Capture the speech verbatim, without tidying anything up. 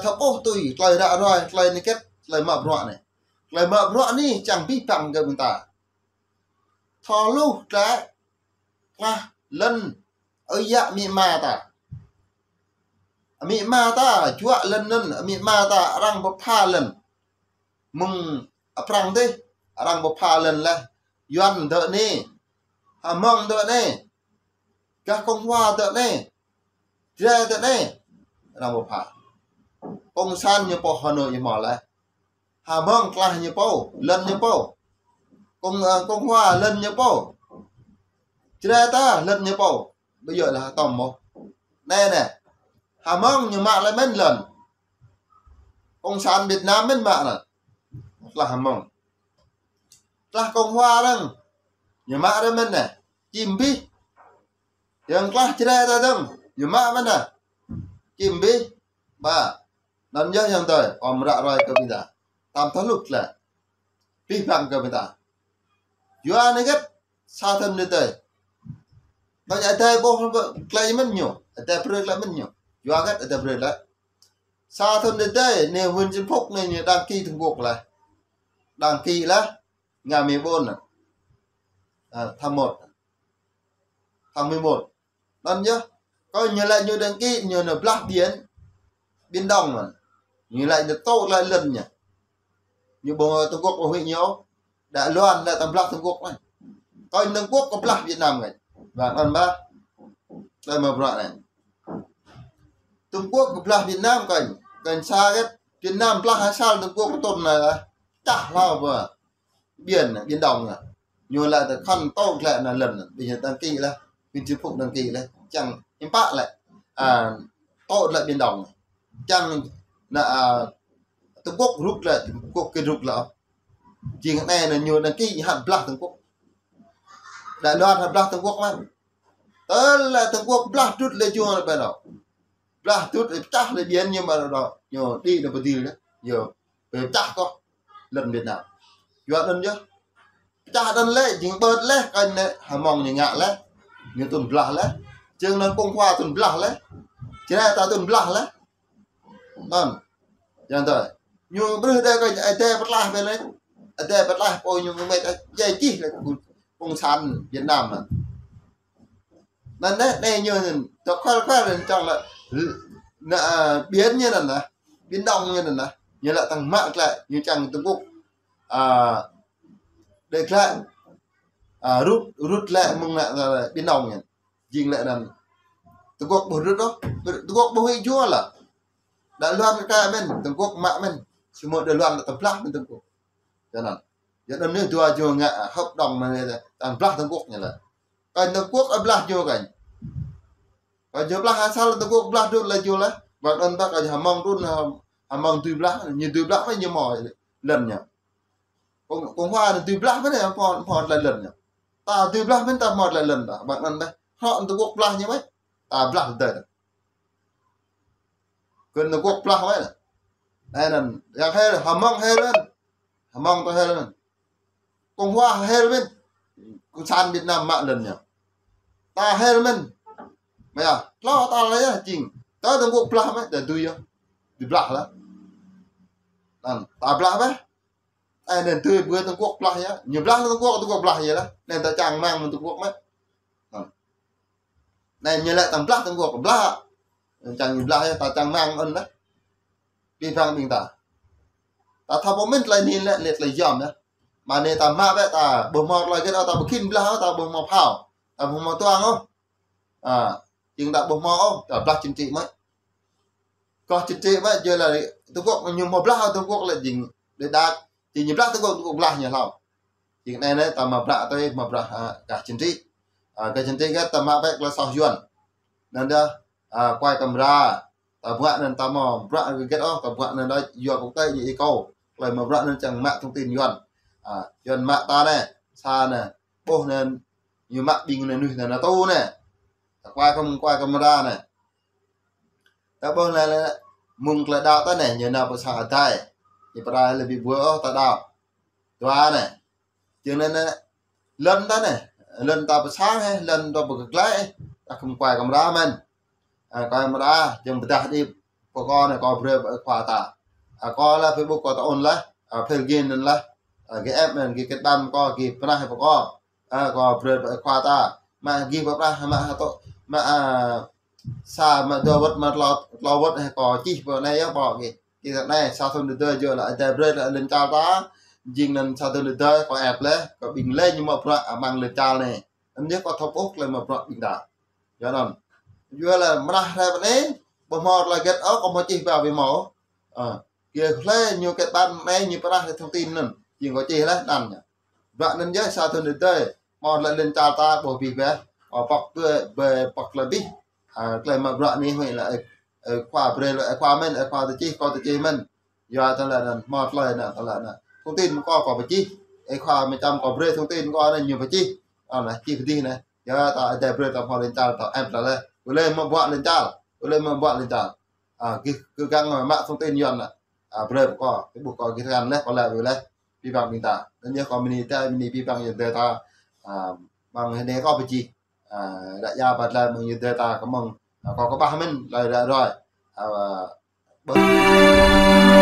Thâo ƀuh tui tơlơi ră ruai, tơlơi hơget, tơlơi mă bruă anai. Tơlơi mă bruă anai čang abih bang kơ ƀing ta. Thâo hluh tơlơi klah lŏn ơi yă amĭ ama ta. Amĭ ama ta juă lŏn anŭn, amĭ ama ta arăng pơpha lŏn. Mơ̆ng Prăng dih, arăng pơpha lŏn laih. Yuan dŏ anai, Hmông dŏ anai, gah Cộng hòa dŏ anai, Jrai dŏ anai, arăng pơpha. Cộng sản ñu pô Hà Nội ñu hmâo laih. Hmông klah ñu pô, lŏn ñu pô. Cộng, ơ, Cộng hòa lŏn ñu pô. Jrai ta lŏn ñu pô. Ƀu djơ̆ laih hơtŏm mơ̆. Anai anai. Hmông ñu mă laih mơ̆n lŏn. Cộng sản Việt Nam mơ̆n mă anŭn. Klah Hmông. Klah Cộng hòa dơ̆ng. Ñu mă laih mơ̆n anai. Čim abih. Yang klah Jrai ta dơ̆ng. Ñu mă mơ̆n anai. Čim abih. Ba. Anŭn yơh ayŏng adơi, ôm ră ruai kơ ƀing ta. Tam thâo hluh tơlơi. Abih bang kơ ƀing ta. Yua anai hơget, sa thŭn tơdơi. Tơl Ơi Adai ƀuh tơlơi mơ̆n ñu, Ơi Adai brơi tơlơi mơ̆n ñu. Yua hơget Ơi Adai brơi tơlơi. Sa thŭn tơdơi, anai Nguyễn Xuân Phúc anai ñu đăng ký Trung Quốc laih. Đăng ký laih, ngày mười bốn anai. À, tháng một. Tháng mười một. Anŭn yơh. Kơ ñu laĭ ñu đăng ký, ñu nao blah biển, Biển Đông anŭn. Ñu laĭ ñu tŏ laĭ lŏn ñu. Ñu ƀu Trung Quốc ƀu huĭ ñu. Đài Loan laĭ ta blah Trung Quốc anŭn. Kơ Trung Quốc kơ blah Việt Nam kơ. Ƀing anŭn ƀă. Tơlơi mă bruă anai. Trung Quốc kơ blah Việt Nam kơ. Kơ sa hơget Việt Nam blah asal Trung Quốc kơ tŭn anai. Čah hlâo ƀă. Biển, Biển Đông anŭn. Ñu laĭ ta khŏm tŏ glaĭ anŭn lŏn, ƀing ñu đăng ký laih, Nguyễn Xuân Phúc đăng ký laih, čang hiư̆m pă laĭ, à, tŏ glaĭ Biển Đông. Čang anŭn, à, Trung Quốc rŭt glaĭ, Trung Quốc kơ rŭt glaĭ. Jing anai anŭn ñu đăng ký hăt blah Trung Quốc. Đài Loan hăt blah Trung Quốc mơ̆n. Tơl laĭ Trung Quốc blah đŭt laĭ jua laĭ ƀơi anŭn. Blah đŭt laĭ pơčah laĭ biển ñu ƀơi anŭn. Ñu đĭ anŭn pơdil laih. Ñu pơčah kơ lŏn Việt Nam. Yua anŭn yơh. Pơčah anŭn laih, jing ƀơ̆t laih, kơ anai Hmông ñu ngă laih. Ñu tŭn blah laih. Jing anŭn Cộng hòa tŭn blah laih. Jrai ta tŭn blah laih. Anŭn. Yang tơi. Ñu brơi đe kơ Ơi Adai pơtlaih ƀơi laih. Ơi Adai pơtlaih pô ñu mơ̆ mĕt djai čih laih Cộng sản Việt Nam anŭn. Anŭn anai, anai ñu anŭn, tŏ khăl khăl anŭn čang laĭ, anŭn, à, biển ñu anŭn anai, Biển Đông ñu anŭn anai, ñu laĭ tăng mă glaĭ, ñu čang Trung Quốc, à, đe glaĭ, à, rŭt, rŭt glaĭ mơ̆ng anŭn, anŭn, Biển Đông ñu. Jing laĭ anŭn, Trung Quốc ƀu rŭt ôh, Trung Quốc ƀu huĭ jua laih. Đài Loan kơ mơ̆n, Trung Quốc mă mơ̆n, samơ̆ Đài Loan ta blah mơ̆n Trung Quốc. Čang anŭn. Yua anŭn anai dua jua ngă hợp đồng anai, tăng blah Trung Quốc ñu laĭ. Kơ Trung Quốc ơ blah jua kơ. Kơ jua blah asal Trung Quốc blah đŭt laĭ jua laih. Ƀing anŭn ƀă kơ Hmông đŭt, Hmông dưi blah, ñu dưi blah mơ̆ ñu hmâo lŏn ñu. Cộng, Cộng hòa anŭn dưi blah mơ̆ anai hmâo, hmâo tơlơi lŏn ñu. Ta dưi blah mơ̆n ta hmâo tơlơi lŏn ta. Ƀing anŭn ƀă. Hŏ Trung Quốc blah ñu mơ̆. Ta blah tơdơi. Kơ Trung Quốc blah mơ̆ anai. Anai anŭn, yang hil, Hmông hil mơ̆n. Hmông ta hil mơ̆n. Cộng hòa hil mơ̆n. Cộng sản Việt Nam mă lŏn ñu. Ta hil mơ̆n. Mơ̆ yơh, hlâo ta laĭ yơh, jing. Tơl Trung Quốc blah mơ̆, ta dưi yơh. Dưi blah laih. Anŭn, ta blah mơ̆. Anai anŭn dưi ƀơi Trung Quốc blah yơh. Ñu blah Trung Quốc, Trung Quốc blah yơh laih. Anŭn ta čang rơmang mơ̆ng Trung Quốc mơ̆. Anŭn. Anai ñu laĭ tăng blah Trung Quốc blah. Čang ñu blah yơh, ta čang rơmang anŭn laih. Abih bang ƀing ta. Ta thâo pơmĭn tơlơi anai lĕ, lĕ tơlơi yôm yơh. Mơ̆ng anai ta mă ƀĕ ta ƀu hmâo tơlơi hơget ôh, ta ƀu khĭn blah ôh, ta ƀu hmâo phao, ta ƀu hmâo tuang ôh. À, jing ta ƀu hmâo ôh, ta blah chính trị mơ̆. Kơ chính trị mơ̆, yua laĭ Trung Quốc ñu hmâo blah, Trung Quốc laĭ jing đe đak, jing ñu blah Trung Quốc, Trung Quốc blah ñu hlâo. Jing anai anai ta mă bruă tơi, mă bruă, à, kơ chính trị. À, kơ chính trị hơget ta mă ƀĕ tơlơi soh Yuan. Anŭn yơh, à, quay camera. Ta bruă anŭn ta hmâo bruă hơget ôh, ta bruă anŭn đôč yua quốc tế ñu iko. Tơlơi mă bruă anŭn čang mă thông tin Yuan. À, Yuan mă ta anai, sa anai, ƀuh anŭn, ñu mă ƀing anai nuih anai NATO anai. Ta quay cam, quay camera anai. Ta ƀuh anai lĕ, mơ̆ng tơlơi đaŏ ta anai, ñu nao pơ sang Adai. Ñu pơrai lĕ ƀu ƀuh ôh ta đaŏ. Dua anai. Jing anai anai, lŏn ta anai, lŏn ta pơ sang hĕ, lŏn ta pơ kơglaĭ hĕ, ta khŏm quay camera mơ̆n. À, quay camera, jing pơdah đĭ, pơ kâo anai kâo brơi pơ ơi khua ta. A, kâo laih Facebook kâo ta ôn laih, a, phel gin anŭn laih, a, gih ĕp anŭn gih kết bạn kâo, gih pơnah pơ kâo. A, kâo brơi pơ ơi khua ta. Mă gih pơplah, mă hơtŏ, mă, a, sa, mă dua wơ̆t, mă klâo, klâo wơ̆t, ơ, kâo čih pơ anai yơh ƀô̆ gih. Gih ta anai, sa thŭn tơdơi yơh lĕ Ơi Adai brơi lĕ len čar ta. Jing anŭn sa thŭn tơdơi kâo ĕp laih, kâo ƀing lĕ ñu mă bruă amăng len čar anai. Anŭn yơh kâo thâo ƀuh tơlơi mă bruă ƀing ta. Yua anŭn. Yua lĕ mơnah rai pơ anai, ƀu hmâo tơlơi hơget ôh, kâo hmâo čih ba ƀu hmâo. A, gih hlơi ñu kết bạn anai ñu pơnah lĕ thông tin anŭn. Jing kâo čih laih anăn ñu. Bruă anŭn yơh sa thŭn tơdơi. Hmâo lĕ len čar ta ƀuh abih bĕ. Ơ, pŏk tui, bĕ pŏk tơlơi abih. A, tơlơi mă bruă anai huĭ lĕ, ơ, ơ, khua brơi lĕ, ơ, khua mơ̆n, ơ, khua ta čih, kâo ta čih mơ̆n. Yua tơlơi anŭn, hmâo tơlơi anŭn, tơlơi anŭn. Thông tin kâo, kâo pơčih. Ơ, khua mơčăm kâo brơi thông tin kâo anai ñu pơčih. Anŭn, čih pơdih anai. Yua ta Ơi Adai brơi ta hmâo len čar ta ĕp laih. Ƀu lĕ mă bruă len čar. Ƀu lĕ mă bruă len čar. A, gih kơ găng mă thông tin Yuan anŭn. A, brơi pơ kâo, Facebook kâo gih tơngan laih, kâo laĭ ƀu laih. Abih bang ƀing ta. Anŭn yơh kâo bơni ta, bơni abih bang ayŏng adơi ta. A, mơ̆ng anai kâo pơčih. A, ră ia ba tơlơi mơ̆ng ayŏng adơi ta kơ mơ̆ng. A, kâo kơƀah mơ̆n, tơlơi ră ruai. A, ƀơ̆ng